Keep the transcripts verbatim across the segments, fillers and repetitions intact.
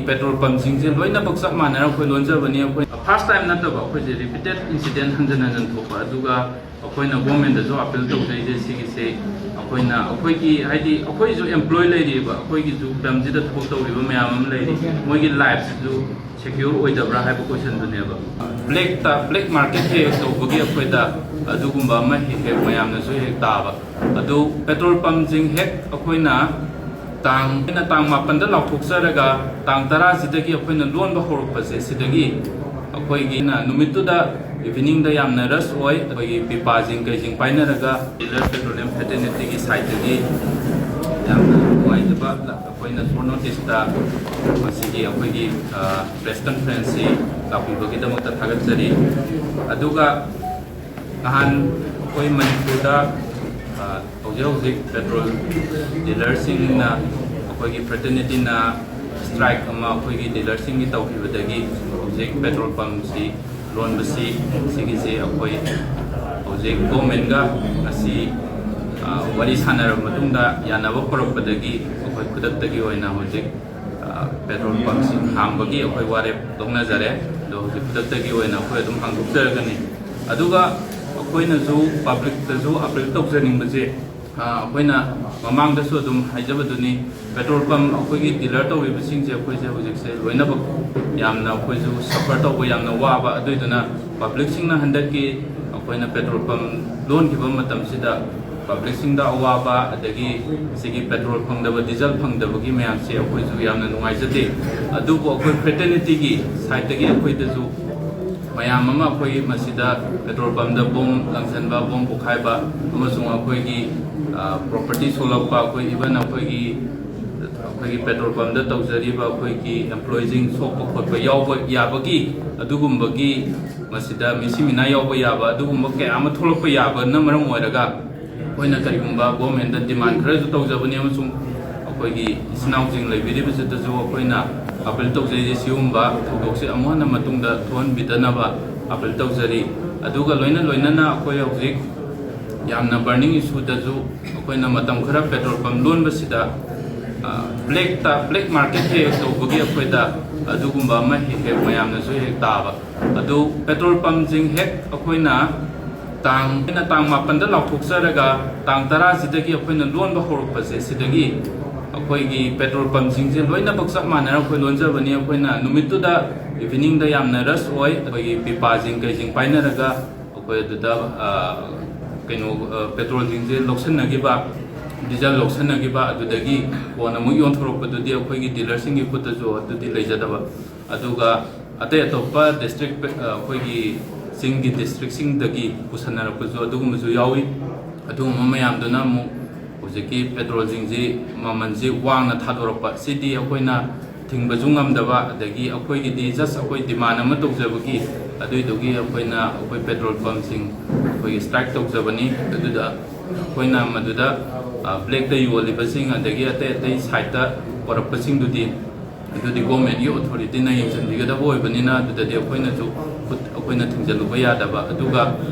Petrol ꯄꯝꯁꯤꯡꯁꯦ ꯂꯣꯏꯅꯃꯛ ꯆꯞ ꯃꯥꯟꯅꯅ ꯑꯩꯈꯣꯏ ꯂꯣꯟꯖꯕꯅꯤ꯫ ꯑꯩꯈꯣꯏ ꯐꯥꯔꯁ ꯇꯥꯏꯝ ꯅꯠꯇꯕ, ꯑꯩꯈꯣꯏꯁꯦ ꯔꯤꯄꯤꯇꯦꯠ ꯏꯟꯁꯤꯗꯦꯟ ꯍꯟꯖꯟ ꯍꯟꯖꯟ ꯊꯣꯛꯄ, ꯑꯗꯨꯒ ꯑꯩꯈꯣꯏꯅ ꯒꯣꯔꯃꯦꯟꯗꯁꯨ ꯑꯄꯤꯜ ꯇꯧꯖꯩꯁꯦ ꯁꯤꯒꯤꯁꯦ꯫ ꯑꯩꯈꯣꯏꯅ ꯑꯩꯈꯣꯏꯒꯤ, ꯍꯥꯏꯗꯤ, ꯑꯩꯈꯣꯏꯁꯨ ꯑꯦꯝꯄ꯭ꯂꯣꯏ ꯂꯩꯔꯤꯕ, ꯑꯩꯈꯣꯏꯒꯤꯁꯨ ꯂꯝꯁꯤꯗ ꯊꯕꯛ ꯇꯧꯔꯤꯕ ꯃꯌꯥꯝ ꯑꯃ ꯂꯩꯔꯤ, ꯃꯣꯏꯒꯤ ꯂꯥꯏꯐꯁꯤꯁꯨ ꯁꯦꯀ꯭ꯌꯣꯔ ꯑꯣꯏꯗꯕ꯭ꯔꯥ ꯍꯥꯏꯕ ꯀꯣꯏꯁꯟꯗꯨꯅꯦꯕ꯫ ꯕ꯭ꯂꯦꯛꯇ, ꯕ꯭ꯂꯦꯛ ꯃꯥꯔꯀꯦꯠ ꯍꯦꯛ ꯍꯦꯛ ꯇꯧꯕꯒꯤ ꯑꯩꯈꯣꯏꯗ ꯑꯗꯨꯒꯨꯝꯕ ꯑꯃ ꯍꯦꯛ ꯍꯦꯛ ꯃꯌꯥꯝꯅꯁꯨ ꯍꯦꯛ ꯇꯥꯕ꯫ ꯑꯗꯨ ꯄꯦꯇ꯭ꯔꯣꯜ ꯄꯝꯁꯤꯡ ꯍꯦꯛ ꯑꯩꯈꯣꯏꯅ ꯇꯥꯡ, ꯑꯩꯅ ꯇꯥꯡ ꯃꯥꯄꯟꯗ ꯂꯥꯎꯊꯣꯛꯆꯔꯒ ꯇꯥꯡ ꯇꯔꯥꯁꯤꯗꯒꯤ ꯑꯩꯈꯣꯏꯅ ꯂꯣꯟꯕ ꯍꯧꯔꯛꯄꯁꯦ, ꯁꯤꯗꯒꯤ ꯑꯩꯈꯣꯏꯒꯤ ꯅꯨꯃꯤꯠꯇꯨꯗ ꯏꯚꯤꯅꯤꯡꯗ ꯌꯥꯝꯅ ꯔꯁ ꯑꯣꯏ꯫ ꯑꯩꯈꯣꯏꯒꯤ ꯄꯤꯄꯥꯁꯤꯡ ꯀꯩꯁꯤꯡ ꯄꯥꯏꯅꯔꯒ ꯗꯤꯂꯔ ꯄꯦꯇ꯭ꯔꯣꯂꯤꯌꯝ ꯐ꯭ꯔꯦꯇꯔꯅꯤꯇꯤꯒꯤ ꯁꯥꯏꯠꯇꯒꯤ ꯌꯥꯝꯅ ꯅꯨꯡꯉꯥꯏꯖꯕ ꯑꯩꯈꯣꯏꯅ ꯁꯣꯔꯠ ꯅꯣꯇꯤꯁꯇ ꯃꯁꯤꯒꯤ ꯑꯩꯈꯣꯏꯒꯤ, ꯑ, ꯄ꯭ꯔꯦꯁ ꯀꯟꯐꯔꯦꯟꯁꯁꯤ ꯂꯥꯛꯄꯤꯕꯒꯤꯗꯃꯛꯇ ꯊꯥꯒꯠꯆꯔꯤ꯫ ꯑꯗꯨꯒ ꯅꯍꯥꯟ ꯑꯩꯈꯣꯏ ꯃꯅꯤꯄꯨꯔꯗ, ꯑ, ꯍꯧꯖꯤꯛ ꯍꯧꯖꯤꯛ ꯄꯦꯇ꯭ꯔꯣꯜ ꯗꯤꯂꯔꯁꯤꯡꯅ, ꯑꯩꯈꯣꯏꯒꯤ ꯐ꯭ꯔꯦꯇꯔꯅꯤꯇꯤꯅ ꯁ꯭ꯇ꯭ꯔꯥꯏꯛ ꯑꯃ ꯑꯩꯈꯣꯏꯒꯤ ꯗꯤꯂꯔꯁꯤꯡꯒꯤ ꯇꯧꯈꯤꯕꯗꯒꯤ ꯍꯧꯖꯤꯛ ꯄꯦꯇ꯭ꯔꯣꯜ ꯄꯝꯁꯤ ꯂꯣꯟꯕꯁꯤ, ꯁꯤꯒꯤꯁꯦ ꯑꯩꯈꯣꯏ ꯍꯧꯖꯤꯛ ꯒꯣꯔꯃꯦꯟꯒ ꯉꯁꯤ, ꯑ, ꯋꯥꯔꯤ ꯁꯥꯟꯅꯔꯕ ꯃꯇꯨꯡꯗ ꯌꯥꯅꯕ ꯄꯨꯔꯛꯄꯗꯒꯤ ꯑꯩꯈꯣꯏ ꯈꯨꯗꯛꯇꯒꯤ ꯑꯣꯏꯅ ꯍꯧꯖꯤꯛ, ꯑ, ꯄꯦꯇ꯭ꯔꯣꯜ ꯄꯝꯁꯤꯡ ꯍꯥꯡꯕꯒꯤ ꯑꯩꯈꯣꯏ ꯋꯥꯔꯦꯞ ꯂꯧꯅꯖꯔꯦ꯫ ꯑꯗꯣ ꯍꯧꯖꯤꯛ ꯈꯨꯗꯛꯇꯒꯤ ꯑꯣꯏꯅ ꯑꯩꯈꯣꯏ ꯑꯗꯨꯝ ꯍꯥꯡꯗꯣꯛꯆꯔꯒꯅꯤ꯫ ꯑꯗꯨꯒ ꯑꯩꯈꯣꯏꯅꯁꯨ ꯄꯕ꯭ꯂꯤꯛꯇꯁꯨ ꯑꯄꯤꯜ ꯇꯧꯖꯅꯤꯡꯕꯁꯦ, ꯑ, ꯑꯩꯈꯣꯏꯅ ꯃꯃꯥꯡꯗꯁꯨ ꯑꯗꯨꯝ ꯍꯥꯏꯖꯕꯗꯨꯅꯤ, ꯄꯦꯇ꯭ꯔꯣꯜ ꯄꯝ ꯑꯩꯈꯣꯏꯒꯤ ꯗꯤꯂꯔ ꯇꯧꯔꯤꯕꯁꯤꯡꯁꯦ ꯑꯩꯈꯣꯏꯁꯦ ꯍꯧꯖꯤꯛꯁꯦ ꯂꯣꯏꯅꯃꯛ ꯌꯥꯝꯅ ꯑꯩꯈꯣꯏꯁꯨ ꯁꯐꯔ ꯇꯧꯕ ꯌꯥꯝꯅ ꯋꯥꯕ, ꯑꯗꯨꯏꯗꯨꯅ ꯄꯕ꯭ꯂꯤꯛꯁꯤꯡꯅ ꯍꯟꯗꯛꯀꯤ ꯑꯩꯈꯣꯏꯅ ꯄꯦꯇ꯭ꯔꯣꯜ ꯄꯝ ꯂꯣꯟꯈꯤꯕ ꯃꯇꯝꯁꯤꯗ ꯄꯕ꯭ꯂꯤꯛꯁꯤꯡꯗ ꯑꯋꯥꯕ, ꯑꯗꯒꯤ ꯁꯤꯒꯤ ꯄꯦꯇ꯭ꯔꯣꯜ ꯐꯪꯗꯕ, ꯗꯤꯖꯜ ꯐꯪꯗꯕꯒꯤ ꯃꯌꯥꯝꯁꯦ ꯑꯩꯈꯣꯏꯁꯨ ꯌꯥꯝꯅ ꯅꯨꯡꯉꯥꯏꯖꯗꯦ꯫ ꯑꯗꯨꯕꯨ ꯑꯩꯈꯣꯏ ꯐ꯭ꯔꯦꯇꯔꯅꯤꯇꯤꯒꯤ ꯁꯥꯏꯠꯇꯒꯤ ꯑꯩꯈꯣꯏꯗꯁꯨ ꯃꯌꯥꯝ ꯑꯃ ꯑꯩꯈꯣꯏ ꯃꯁꯤꯗ ꯄꯦꯇ꯭ꯔꯣꯜ ꯄꯝꯗ ꯕꯣꯝ ꯂꯪꯁꯟꯕ, ꯕꯣꯝ ꯄꯣꯈꯥꯏꯕ, ꯑꯃꯁꯨꯡ ꯑꯩꯈꯣꯏꯒꯤ, ꯑ, ꯄ꯭ꯔꯣꯄꯔꯇꯤ ꯁꯣꯛꯂꯛꯄ, ꯑꯩꯈꯣꯏ ꯏꯚꯟ ꯑꯩꯈꯣꯏꯒꯤ, ꯑꯩꯈꯣꯏꯒꯤ ꯄꯦꯇ꯭ꯔꯣꯜ ꯄꯝꯗ ꯇꯧꯖꯔꯤꯕ ꯑꯩꯈꯣꯏꯒꯤ ꯑꯦꯝꯄ꯭ꯂꯣꯌꯤꯁꯤꯡ ꯁꯣꯛꯄ ꯈꯣꯠꯄ ꯌꯥꯎꯕ ꯌꯥꯕꯒꯤ, ꯑꯗꯨꯒꯨꯝꯕꯒꯤ ꯃꯁꯤꯗ ꯃꯤꯁꯤ ꯃꯤꯅꯥ ꯌꯥꯎꯕ ꯌꯥꯕ ꯑꯗꯨꯒꯨꯝꯕ ꯀꯌꯥ ꯑꯃ ꯊꯣꯛꯂꯛꯄ ꯌꯥꯕꯅ ꯃꯔꯝ ꯑꯣꯏꯔꯒ ꯑꯩꯈꯣꯏꯅ ꯀꯔꯤꯒꯨꯝꯕ ꯒꯣꯔꯃꯦꯟꯗ ꯗꯤꯃꯥꯟ ꯈꯔꯁꯨ ꯇꯧꯖꯕꯅꯤ, ꯑꯃꯁꯨꯡ ꯑꯩꯈꯣꯏꯒꯤ ꯏꯆꯤꯟ ꯏꯅꯥꯎꯁꯤꯡ ꯂꯩꯕꯤꯔꯤꯕꯁꯤꯗꯁꯨ ꯑꯩꯈꯣꯏꯅ ꯑꯄꯤꯜ ꯇꯧꯖꯔꯤꯁꯦ, ꯁꯤꯒꯨꯝꯕ ꯊꯧꯗꯣꯛꯁꯦ ꯑꯃꯨꯛ ꯍꯟꯅ ꯃꯇꯨꯡꯗ ꯊꯣꯛꯍꯟꯕꯤꯗꯅꯕ ꯑꯄꯤꯜ ꯇꯧꯖꯔꯤ꯫ ꯑꯗꯨꯒ ꯂꯣꯏꯅ ꯂꯣꯏꯅꯅ ꯑꯩꯈꯣꯏ ꯍꯧꯖꯤꯛ ꯌꯥꯝꯅ ꯕꯔꯅꯤꯡ ꯏꯁꯨꯗꯁꯨ ꯑꯩꯈꯣꯏꯅ ꯃꯇꯝ ꯈꯔ ꯄꯦꯇ꯭ꯔꯣꯜ ꯄꯝ ꯂꯣꯟꯕꯁꯤꯗ, ꯑ, ꯕ꯭ꯂꯦꯛꯇ, ꯕ꯭ꯂꯦꯛ ꯃꯥꯔꯀꯦꯠ ꯍꯦꯛ ꯍꯦꯛ ꯇꯧꯕꯒꯤ ꯑꯩꯈꯣꯏꯗ ꯑꯗꯨꯒꯨꯝꯕ ꯑꯃ ꯍꯦꯛ ꯍꯦꯛ ꯃꯌꯥꯝꯅꯁꯨ ꯍꯦꯛ ꯇꯥꯕ꯫ ꯑꯗꯨ ꯄꯦꯇ꯭ꯔꯣꯜ ꯄꯝꯁꯤꯡ ꯍꯦꯛ ꯑꯩꯈꯣꯏꯅ ꯇꯥꯡ, ꯑꯩꯅ ꯇꯥꯡ ꯃꯥꯄꯟꯗ ꯂꯥꯎꯊꯣꯛꯆꯔꯒ ꯇꯥꯡ ꯇꯔꯥꯁꯤꯗꯒꯤ ꯑꯩꯈꯣꯏꯅ ꯂꯣꯟꯕ ꯍꯧꯔꯛꯄꯁꯦ, ꯁꯤꯗꯒꯤ ꯑꯩꯈꯣꯏꯒꯤ ꯄꯦꯇ꯭ꯔꯣꯜ ꯄꯝꯁꯤꯡꯁꯦ ꯂꯣꯏꯅꯃꯛ ꯆꯞ ꯃꯥꯟꯅꯅ ꯑꯩꯈꯣꯏ ꯂꯣꯟꯖꯕꯅꯤ꯫ ꯑꯩꯈꯣꯏꯅ ꯅꯨꯃꯤꯠꯇꯨꯗ ꯏꯚꯤꯅꯤꯡꯗ ꯌꯥꯝꯅ ꯔꯁ ꯑꯣꯏ꯫ ꯑꯩꯈꯣꯏꯒꯤ ꯄꯤꯄꯥꯁꯤꯡ ꯀꯩꯁꯤꯡ ꯄꯥꯏꯅꯔꯒ ꯑꯩꯈꯣꯏ ꯑꯗꯨꯗ, ꯑ, ꯀꯩꯅꯣ, ꯑ, ꯄꯦꯇ꯭ꯔꯣꯜꯁꯤꯡꯁꯦ ꯂꯧꯁꯤꯟꯅꯈꯤꯕ, ꯗꯤꯖꯜ ꯂꯧꯁꯤꯟꯅꯈꯤꯕ, ꯑꯗꯨꯗꯒꯤ ꯀꯣꯟꯅ ꯑꯃꯨꯛ ꯌꯣꯟꯊꯣꯔꯛꯄꯗꯨꯗꯤ ꯑꯩꯈꯣꯏꯒꯤ ꯗꯤꯂꯔꯁꯤꯡꯒꯤ ꯈꯨꯠꯇꯁꯨ ꯑꯗꯨꯗꯤ ꯂꯩꯖꯗꯕ꯫ ꯑꯗꯨꯒ ꯑꯇꯩ ꯑꯇꯣꯞꯄ ꯗꯤꯁꯇ꯭ꯔꯤꯛ, ꯑ, ꯑꯩꯈꯣꯏꯒꯤ ꯆꯤꯡꯒꯤ ꯗꯤꯁꯇ꯭ꯔꯤꯛꯁꯤꯡꯗꯒꯤ ꯄꯨꯁꯟꯅꯔꯛꯄꯁꯨ ꯑꯗꯨꯒꯨꯝꯕꯁꯨ ꯌꯥꯎꯏ꯫ ꯑꯗꯨꯒꯨꯝꯕ ꯃꯌꯥꯝꯗꯨꯅ ꯑꯃꯨꯛ ꯍꯧꯖꯤꯛꯀꯤ ꯄꯦꯇ꯭ꯔꯣꯜꯁꯤꯡꯁꯤ ꯃꯃꯜꯁꯤ ꯋꯥꯡꯅ ꯊꯥꯗꯣꯔꯛꯄ, ꯁꯤꯗꯤ ꯑꯩꯈꯣꯏꯅ ꯊꯤꯡꯕꯁꯨ ꯉꯝꯗꯕ, ꯑꯗꯒꯤ ꯑꯩꯈꯣꯏꯒꯤꯗꯤ just ꯑꯩꯈꯣꯏ ꯗꯤꯃꯥꯟ ꯑꯃ ꯇꯧꯖꯕꯒꯤ, ꯑꯗꯨꯏꯗꯨꯒꯤ ꯑꯩꯈꯣꯏꯅ, ꯑꯩꯈꯣꯏ ꯄꯦꯇ꯭ꯔꯣꯜ ꯄꯝꯁꯤꯡ ꯑꯩꯈꯣꯏꯒꯤ ꯁ꯭ꯇ꯭ꯔꯥꯏꯛ ꯇꯧꯖꯕꯅꯤ꯫ ꯑꯗꯨꯗ ꯑꯩꯈꯣꯏꯅ ꯃꯗꯨꯗ, ꯑ, ꯕ꯭ꯂꯦꯛꯇ ꯌꯣꯜꯂꯤꯕꯁꯤꯡ, ꯑꯗꯒꯤ ꯑꯇꯩ ꯑꯇꯩ ꯁꯥꯏꯠꯇ ꯄꯨꯔꯛꯄꯁꯤꯡꯗꯨꯗꯤ, ꯑꯗꯨꯗꯤ ꯒꯣꯔꯃꯦꯟꯒꯤ ꯑꯣꯊꯣꯔꯤꯇꯤꯅ ꯌꯦꯡꯁꯤꯟꯕꯤꯒꯗꯕ ꯑꯣꯏꯕꯅꯤꯅ, ꯑꯗꯨꯗꯗꯤ ꯑꯩꯈꯣꯏꯅꯁꯨ ꯈꯨꯠ ꯑꯩꯈꯣꯏꯅ ꯊꯤꯡꯖꯤꯜꯂꯨꯕ ꯌꯥꯗꯕ꯫ ꯑꯗꯨꯒ,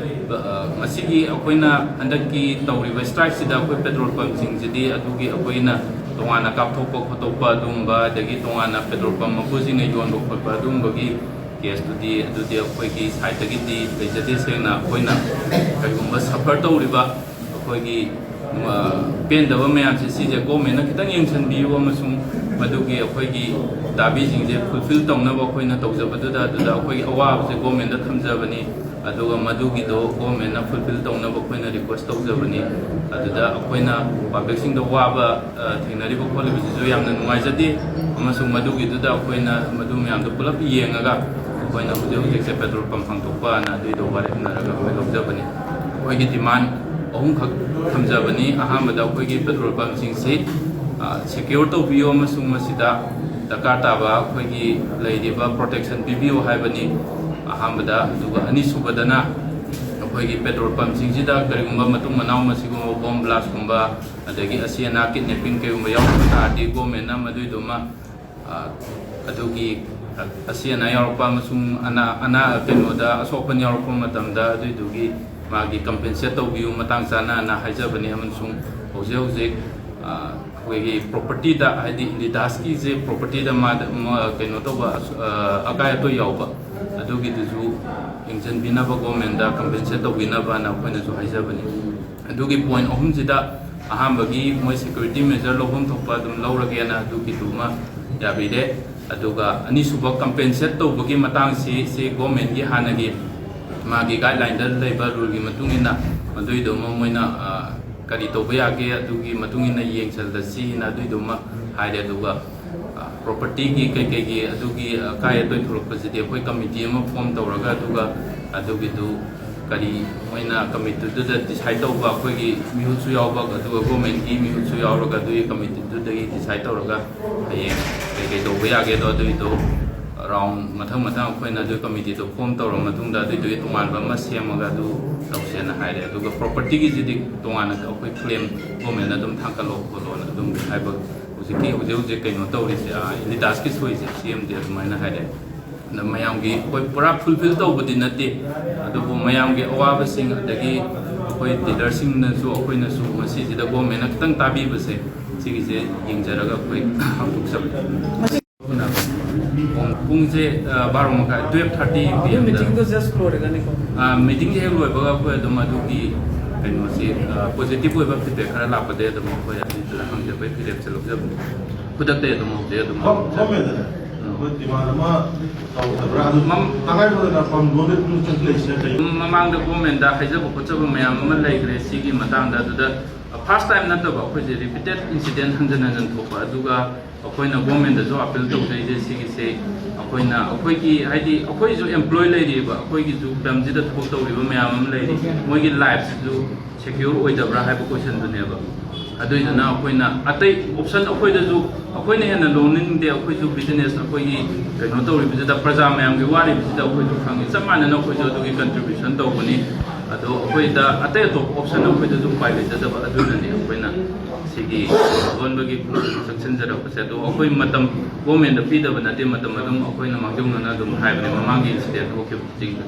ꯑ, ꯉꯁꯤꯒꯤ ꯑꯩꯈꯣꯏꯅ ꯍꯟꯗꯛꯀꯤ ꯇꯧꯔꯤꯕ ꯁ꯭ꯇ꯭ꯔꯥꯏꯛꯁꯤꯗ ꯑꯩꯈꯣꯏ ꯄꯦꯇ꯭ꯔꯣꯜ ꯄꯝꯁꯤꯡꯁꯤꯗꯤ ꯑꯗꯨꯒꯤ ꯑꯩꯈꯣꯏꯅ ꯇꯣꯉꯥꯟꯅ ꯀꯥꯞꯊꯣꯛꯄ ꯈꯣꯠꯇꯣꯛꯄ ꯑꯗꯨꯒꯨꯝꯕ, ꯑꯗꯒꯤ ꯇꯣꯉꯥꯟꯅ ꯄꯦꯇ꯭ꯔꯣꯜ ꯄꯝ ꯃꯄꯨꯁꯤꯡꯅ ꯌꯣꯟꯕ ꯈꯣꯠꯄ ꯑꯗꯨꯒꯨꯝꯕꯒꯤ ꯀꯦꯁꯇꯨꯗꯤ, ꯑꯗꯨꯗꯤ ꯑꯩꯈꯣꯏꯒꯤ ꯁꯥꯏꯠꯇꯒꯤꯗꯤ ꯂꯩꯖꯗꯦ꯫ ꯁꯦꯡꯅ ꯑꯩꯈꯣꯏꯅ ꯀꯔꯤꯒꯨꯝꯕ ꯁꯐꯔ ꯇꯧꯔꯤꯕ ꯑꯩꯈꯣꯏꯒꯤ, ꯑ, ꯄꯦꯟꯗꯕ ꯃꯌꯥꯝꯁꯦ, ꯁꯤꯁꯦ ꯒꯣꯔꯃꯦꯟꯅ ꯈꯤꯇꯪ ꯌꯦꯡꯁꯤꯟꯕꯤꯌꯨ ꯑꯃꯁꯨꯡ ꯃꯗꯨꯒꯤ ꯑꯩꯈꯣꯏꯒꯤ ꯗꯥꯕꯤꯁꯤꯡꯁꯦ ꯐꯨꯜꯐꯤꯜ ꯇꯧꯅꯕ ꯑꯩꯈꯣꯏꯅ ꯇꯧꯖꯕꯗꯨꯗ, ꯑꯗꯨꯗ ꯑꯩꯈꯣꯏꯒꯤ ꯑꯋꯥꯕꯁꯦ ꯒꯣꯔꯃꯦꯟꯗ ꯊꯝꯖꯕꯅꯤ꯫ ꯑꯗꯨꯒ ꯃꯗꯨꯒꯤꯗꯣ ꯒꯣꯔꯃꯦꯟꯅ ꯐꯨꯜꯐꯤꯜ ꯇꯧꯅꯕ ꯑꯩꯈꯣꯏꯅ ꯔꯤꯀ꯭ꯋꯦꯁ ꯇꯧꯖꯕꯅꯤ꯫ ꯑꯗꯨꯗ ꯑꯩꯈꯣꯏꯅ ꯄꯕ꯭ꯂꯤꯛꯁꯤꯡꯗ ꯋꯥꯕ, ꯑ, ꯊꯦꯡꯅꯔꯤꯕ ꯈꯣꯠꯂꯤꯕꯁꯤꯁꯨ ꯌꯥꯝꯅ ꯅꯨꯡꯉꯥꯏꯖꯗꯦ, ꯑꯃꯁꯨꯡ ꯃꯗꯨꯒꯤꯗꯨꯗ ꯑꯩꯈꯣꯏꯅ ꯃꯗꯨ ꯃꯌꯥꯝꯗꯣ ꯄꯨꯂꯞ ꯌꯦꯡꯉꯒ ꯑꯩꯈꯣꯏꯅ ꯍꯧꯖꯤꯛ ꯍꯧꯖꯤꯛꯁꯦ ꯄꯦꯇ꯭ꯔꯣꯜ ꯄꯝ ꯍꯥꯡꯗꯣꯛꯄꯅ ꯑꯗꯨꯏꯗꯣ ꯋꯥꯔꯦꯞꯅꯔꯒ ꯑꯩꯈꯣꯏ ꯂꯧꯖꯕꯅꯤ꯫ ꯑꯩꯈꯣꯏꯒꯤ ꯗꯤꯃꯥꯟ ꯑꯍꯨꯝꯈꯛ ꯊꯝꯖꯕꯅꯤ꯫ ꯑꯍꯥꯟꯕꯗ ꯑꯩꯈꯣꯏꯒꯤ ꯄꯦꯇ꯭ꯔꯣꯜ ꯄꯝꯁꯤꯡꯁꯤ, ꯑ, ꯁꯦꯀ꯭ꯌꯣꯔ ꯇꯧꯕꯤꯌꯨ ꯑꯃꯁꯨꯡ ꯃꯁꯤꯗ ꯗꯔꯀꯥꯔ ꯇꯥꯕ ꯑꯩꯈꯣꯏꯒꯤ ꯂꯩꯔꯤꯕ ꯄ꯭ꯔꯣꯇꯦꯛꯁꯟ ꯄꯤꯕꯤꯌꯨ ꯍꯥꯏꯕꯅꯤ꯫ ꯑꯍꯥꯟꯕꯗ꯫ ꯑꯗꯨꯒ ꯑꯅꯤꯁꯨꯕꯗꯅ ꯑꯩꯈꯣꯏꯒꯤ ꯄꯦꯇ꯭ꯔꯣꯜ ꯄꯝꯁꯤꯡꯁꯤꯗ ꯀꯔꯤꯒꯨꯝꯕ ꯃꯇꯨꯡ ꯃꯅꯥꯎ ꯃꯁꯤꯒꯨꯝꯕ ꯕꯣꯝ ꯕ꯭ꯂꯥꯁꯀꯨꯝꯕ, ꯑꯗꯒꯤ ꯑꯁꯤ ꯑꯅꯥ ꯀꯤꯗꯅꯦꯄꯤꯡ ꯀꯩꯒꯨꯝꯕ ꯌꯥꯎꯔꯛꯄ ꯇꯥꯔꯗꯤ ꯒꯣꯔꯃꯦꯟꯅ ꯃꯗꯨꯏꯗꯨꯃ, ꯑ, ꯑꯗꯨꯒꯤ ꯑꯁꯤ ꯑꯅꯥ ꯌꯥꯎꯔꯛꯄ ꯑꯃꯁꯨꯡ ꯑꯅꯥ, ꯑꯅꯥ, ꯀꯩꯅꯣꯗ ꯑꯁꯣꯛ ꯑꯄꯟ ꯌꯥꯎꯔꯛꯄ ꯃꯇꯝꯗ ꯑꯗꯨꯏꯗꯨꯒꯤ ꯃꯥꯒꯤ ꯀꯝꯄꯦꯟꯁꯦꯠ ꯇꯧꯕꯤꯌꯨ ꯃꯇꯥꯡ ꯆꯥꯅꯅ ꯍꯥꯏꯖꯕꯅꯤ꯫ ꯑꯃꯁꯨꯡ ꯍꯧꯖꯤꯛ ꯍꯧꯖꯤꯛ, ꯑ, ꯑꯩꯈꯣꯏꯒꯤ ꯄ꯭ꯔꯣꯄꯔꯇꯤꯗ, ꯍꯥꯏꯗꯤ ꯏꯂꯤꯗꯥꯁꯀꯤꯁꯦ ꯄ꯭ꯔꯣꯄꯔꯇꯤꯗ ꯃꯥꯗ ꯃ- ꯀꯩꯅꯣ ꯇꯧꯕ, ꯑꯁ- ꯑ, ꯑꯀꯥꯏ ꯑꯇꯣꯏ ꯌꯥꯎꯕ, ꯑꯗꯨꯒꯤꯗꯨꯁꯨ ꯌꯦꯡꯁꯤꯟꯕꯤꯅꯕ, ꯒꯣꯔꯃꯦꯟꯗ ꯀꯝꯄꯦꯟꯁꯦꯠ ꯇꯧꯕꯤꯅꯕꯅ ꯑꯩꯈꯣꯏꯅꯁꯨ ꯍꯥꯏꯖꯕꯅꯤ꯫ ꯑꯗꯨꯒꯤ ꯄꯣꯏꯟ ꯑꯍꯨꯝꯁꯤꯗ ꯑꯍꯥꯟꯕꯒꯤ ꯃꯣꯏ ꯁꯦꯀ꯭ꯌꯨꯔꯤꯇꯤ ꯃꯦꯖꯔ ꯂꯧꯐꯝ ꯊꯣꯛꯄ ꯑꯗꯨꯝ ꯂꯧꯔꯒꯦꯅ ꯑꯗꯨꯒꯤꯗꯨꯃ ꯌꯥꯕꯤꯔꯦ꯫ ꯑꯗꯨꯒ ꯑꯅꯤꯁꯨꯕ ꯀꯝꯄꯦꯟꯁꯦꯠ ꯇꯧꯕꯒꯤ ꯃꯇꯥꯡꯁꯤ, ꯁꯤ ꯒꯣꯔꯃꯦꯟꯒꯤ ꯍꯥꯟꯅꯒꯤ ꯃꯥꯒꯤ ꯒꯥꯏꯗꯂꯥꯏꯟꯗ ꯂꯩꯕ ꯔꯨꯜꯒꯤ ꯃꯇꯨꯡ ꯏꯟꯅ ꯃꯗꯨꯏꯗꯨꯃ ꯃꯣꯏꯅ, ꯑ, ꯀꯔꯤ ꯇꯧꯕ ꯌꯥꯒꯦ, ꯑꯗꯨꯒꯤ ꯃꯇꯨꯡ ꯏꯟꯅ ꯌꯦꯡꯁꯤꯜꯂꯁꯤꯅ ꯑꯗꯨꯏꯗꯨꯃ ꯍꯥꯏꯔꯦ꯫ ꯑꯗꯨꯒ, ꯑ, ꯄ꯭ꯔꯣꯄꯔꯇꯤꯒꯤ ꯀꯩꯀꯩꯒꯤ ꯑꯗꯨꯒꯤ ꯑꯀꯥꯏ ꯑꯇꯣꯏ ꯊꯣꯛꯂꯛꯄꯁꯤꯗꯤ ꯑꯩꯈꯣꯏ ꯀꯃꯤꯇꯤ ꯑꯃ ꯐꯣꯝ ꯇꯧꯔꯒ, ꯑꯗꯨꯒ ꯑꯗꯨꯒꯤꯗꯨ ꯀꯔꯤ ꯃꯣꯏꯅ ꯀꯃꯤꯇꯤꯗꯨꯗ ꯗꯤꯁꯥꯏꯠ ꯇꯧꯕ, ꯑꯩꯈꯣꯏꯒꯤ ꯃꯤꯍꯨꯠꯁꯨ ꯌꯥꯎꯕ, ꯑꯗꯨꯒ ꯒꯣꯔꯃꯦꯟꯒꯤ ꯃꯤꯍꯨꯠꯁꯨ ꯌꯥꯎꯔꯒ ꯑꯗꯨꯒꯤ ꯀꯃꯤꯇꯤꯗꯨꯗꯒꯤ ꯗꯤꯁꯥꯏꯠ ꯇꯧꯔꯒ ꯍꯌꯦꯡ ꯀꯩꯀꯩ ꯇꯧꯕ ꯌꯥꯒꯦꯗꯣ ꯑꯗꯨꯒꯤꯗꯣ ꯔꯥꯎꯟ ꯃꯊꯪ ꯃꯊꯪ ꯑꯩꯈꯣꯏꯅ ꯑꯗꯨ ꯀꯃꯤꯇꯤꯗꯣ ꯐꯣꯝ ꯇꯧꯔ ꯃꯇꯨꯡꯗ ꯑꯗꯨꯏꯗꯨꯒꯤ ꯇꯣꯉꯥꯟꯕ ꯑꯃ ꯁꯦꯝꯃꯒ ꯑꯗꯨ ꯇꯧꯁꯦꯅ ꯍꯥꯏꯔꯦ꯫ ꯑꯗꯨꯒ ꯄ꯭ꯔꯣꯄꯔꯇꯤꯒꯤꯁꯤꯗꯤ ꯇꯣꯉꯥꯟꯅ ꯑꯩꯈꯣꯏ ꯀ꯭ꯂꯦꯝ ꯒꯣꯔꯃꯦꯟꯅ ꯑꯗꯨꯝ ꯊꯥꯡꯒꯠꯂꯣ ꯈꯣꯠꯂꯣꯅ ꯑꯗꯨꯝ ꯍꯥꯏꯕ, ꯍꯧꯖꯤꯛꯀꯤ, ꯍꯧꯖꯤꯛ ꯍꯧꯖꯤꯛ ꯀꯩꯅꯣ ꯇꯧꯔꯤꯁꯦ, ꯑ, ꯏꯂꯤꯗꯥꯁꯀꯤ ꯁꯣꯏꯁꯦ ꯁꯤ ꯑꯦꯝꯗꯤ ꯑꯗꯨꯃꯥꯏꯅ ꯍꯥꯏꯔꯦ꯫ ꯑꯗ ꯃꯌꯥꯝꯒꯤ ꯑꯩꯈꯣꯏ ꯄꯨꯔꯥ ꯐꯨꯜꯐꯤꯜ ꯇꯧꯕꯗꯤ ꯅꯠꯇꯦ, ꯑꯗꯨꯕꯨ ꯃꯌꯥꯝꯒꯤ ꯑꯋꯥꯕꯁꯤꯡ, ꯑꯗꯒꯤ ꯑꯩꯈꯣꯏ ꯗꯤꯂꯔꯁꯤꯡꯅꯁꯨ ꯑꯩꯈꯣꯏꯅꯁꯨ ꯃꯁꯤꯁꯤꯗ ꯒꯣꯔꯃꯦꯟꯅ ꯈꯤꯇꯪ ꯇꯥꯕꯤꯕꯁꯦ, ꯁꯤꯒꯤꯁꯦ ꯌꯦꯡꯖꯔꯒ ꯑꯩꯈꯣꯏ ꯄꯥꯡꯊꯣꯛꯆꯕꯅꯤ꯫ ꯄꯨꯡꯁꯦ, ꯑ, ꯕꯥꯔꯣ ꯃꯈꯥꯏ, twelve thirty ꯑꯗꯨ ꯄꯤ ꯑꯦꯝꯗ꯫ ꯃꯤꯇꯤꯡꯗꯣ ꯖꯁ ꯂꯣꯏꯔꯒꯅꯤꯀꯣ? ꯑ, ꯃꯤꯇꯤꯡ ꯍꯦꯛ ꯂꯣꯏꯕꯒ ꯑꯩꯈꯣꯏ ꯑꯗꯨꯝ ꯑꯗꯨꯒꯤ ꯀꯩꯅꯣꯁꯤ, ꯑ, ꯄꯣꯖꯤꯇꯤꯚ ꯑꯣꯏꯕ ꯐꯤꯗꯕꯦꯛ ꯈꯔ ꯂꯥꯛꯄꯗꯒꯤ ꯑꯗꯨꯝ ꯑꯩꯈꯣꯏ ꯑꯗꯨꯗ ꯍꯪꯖꯕꯒꯤ ꯐꯤꯗꯕꯦꯛꯁꯦ ꯂꯧꯖꯕꯅꯤ꯫ ꯈꯨꯗꯛꯇ ꯑꯗꯨꯝ ꯍꯧꯖꯤꯛ ꯑꯗꯨꯝ ꯒꯣ-, ꯒꯣꯔꯃꯦꯟꯗꯅꯦ ꯑꯩꯈꯣꯏ ꯗꯤꯃꯥꯟ ꯑꯃ ꯇꯧꯗꯕ꯭ꯔꯥ? ꯑꯗꯨ ꯃꯝ-, ꯇꯉꯥꯏ ꯐꯗꯅ ꯐꯝ ꯂꯣꯟꯗ ꯂꯩꯁꯤꯅ ꯀꯩ? ꯃꯃꯥꯡꯗ ꯒꯣꯔꯃꯦꯟꯗ ꯍꯥꯏꯖꯕ ꯈꯣꯠꯆꯕ ꯃꯌꯥꯝ ꯑꯃ ꯂꯩꯈ꯭ꯔꯦ ꯁꯤꯒꯤ ꯃꯇꯥꯡꯗ꯫ ꯑꯗꯨꯗ ꯐꯥꯔꯁ ꯇꯥꯏꯝ ꯅꯠꯇꯕ ꯑꯩꯈꯣꯏꯁꯦ ꯔꯤꯄꯤꯇꯦꯠ ꯏꯟꯁꯤꯗꯦꯟ ꯍꯟꯖꯤꯟ ꯍꯟꯖꯤꯟ ꯊꯣꯛꯄ, ꯑꯗꯨꯒ ꯑꯩꯈꯣꯏꯅ ꯒꯣꯔꯃꯦꯟꯗꯁꯨ ꯑꯄꯤꯜ ꯇꯧꯖꯩꯁꯦ ꯁꯤꯒꯤꯁꯦ ꯑꯩꯈꯣꯏꯅ, ꯑꯩꯈꯣꯏꯒꯤ, ꯍꯥꯏꯗꯤ ꯑꯩꯈꯣꯏꯁꯨ ꯑꯦꯝꯄ꯭ꯂꯣꯏ ꯂꯩꯔꯤꯕ, ꯑꯩꯈꯣꯏꯒꯤꯁꯨ ꯂꯝꯁꯤꯗ ꯊꯕꯛ ꯇꯧꯔꯤꯕ ꯃꯌꯥꯝ ꯑꯃ ꯂꯩꯔꯤ, ꯃꯣꯏꯒꯤ ꯂꯥꯏꯐꯁꯤꯁꯨ ꯁꯦꯀ꯭ꯌꯣꯔ ꯑꯣꯏꯗꯕ꯭ꯔꯥ ꯍꯥꯏꯕ ꯀꯣꯏꯁꯟꯗꯨꯅꯦꯕ꯫ ꯑꯗꯨꯏꯗꯨꯅ ꯑꯩꯈꯣꯏꯅ ꯑꯇꯩ ꯑꯣꯞꯁꯟ ꯑꯩꯈꯣꯏꯗꯁꯨ, ꯑꯩꯈꯣꯏꯅ ꯍꯦꯟꯅ ꯂꯣꯟꯅꯤꯡꯗꯦ, ꯑꯩꯈꯣꯏꯁꯨ ꯕꯤꯖꯤꯅꯦꯁ ꯑꯩꯈꯣꯏꯒꯤ ꯀꯩꯅꯣ ꯇꯧꯔꯤꯕꯁꯤꯗ, ꯄ꯭ꯔꯖꯥ ꯃꯌꯥꯝꯒꯤ ꯋꯥꯔꯤꯕꯁꯤꯗ ꯑꯩꯈꯣꯏꯁꯨ ꯈꯪꯉꯤ, ꯆꯞ ꯃꯥꯟꯅꯅ ꯑꯩꯈꯣꯏꯁꯨ ꯑꯗꯨꯒꯤ ꯀꯟꯇ꯭ꯔꯤꯕ꯭ꯌꯨꯁꯟ ꯇꯧꯕꯅꯤ꯫ ꯑꯗꯣ ꯑꯩꯈꯣꯏꯗ ꯑꯇꯩ ꯑꯇꯣꯞꯄ ꯑꯣꯞꯁꯟ ꯑꯩꯈꯣꯏꯗꯁꯨ ꯎꯄꯥꯏ ꯂꯩꯖꯗꯕ, ꯑꯗꯨꯅꯅꯤ ꯑꯩꯈꯣꯏꯅ ꯁꯤꯒꯤ ꯂꯣꯟꯕꯒꯤ ꯆꯪꯁꯤꯟꯖꯔꯛꯄꯁꯦ꯫ ꯑꯗꯣ ꯑꯩꯈꯣꯏ ꯃꯇꯝ ꯒꯣꯔꯃꯦꯟꯗ ꯄꯤꯗꯕ ꯅꯠꯇꯦ, ꯃꯇꯝ ꯑꯗꯨꯝ ꯑꯩꯈꯣꯏꯅ ꯃꯥꯡꯖꯧꯅꯅ ꯑꯗꯨꯝ ꯍꯥꯏꯕꯅꯦ ꯃꯃꯥꯡꯒꯤ ꯏꯟꯁꯤꯗꯦꯟ ꯊꯣꯛꯈꯤꯕ ꯈꯨꯗꯤꯡꯗ꯫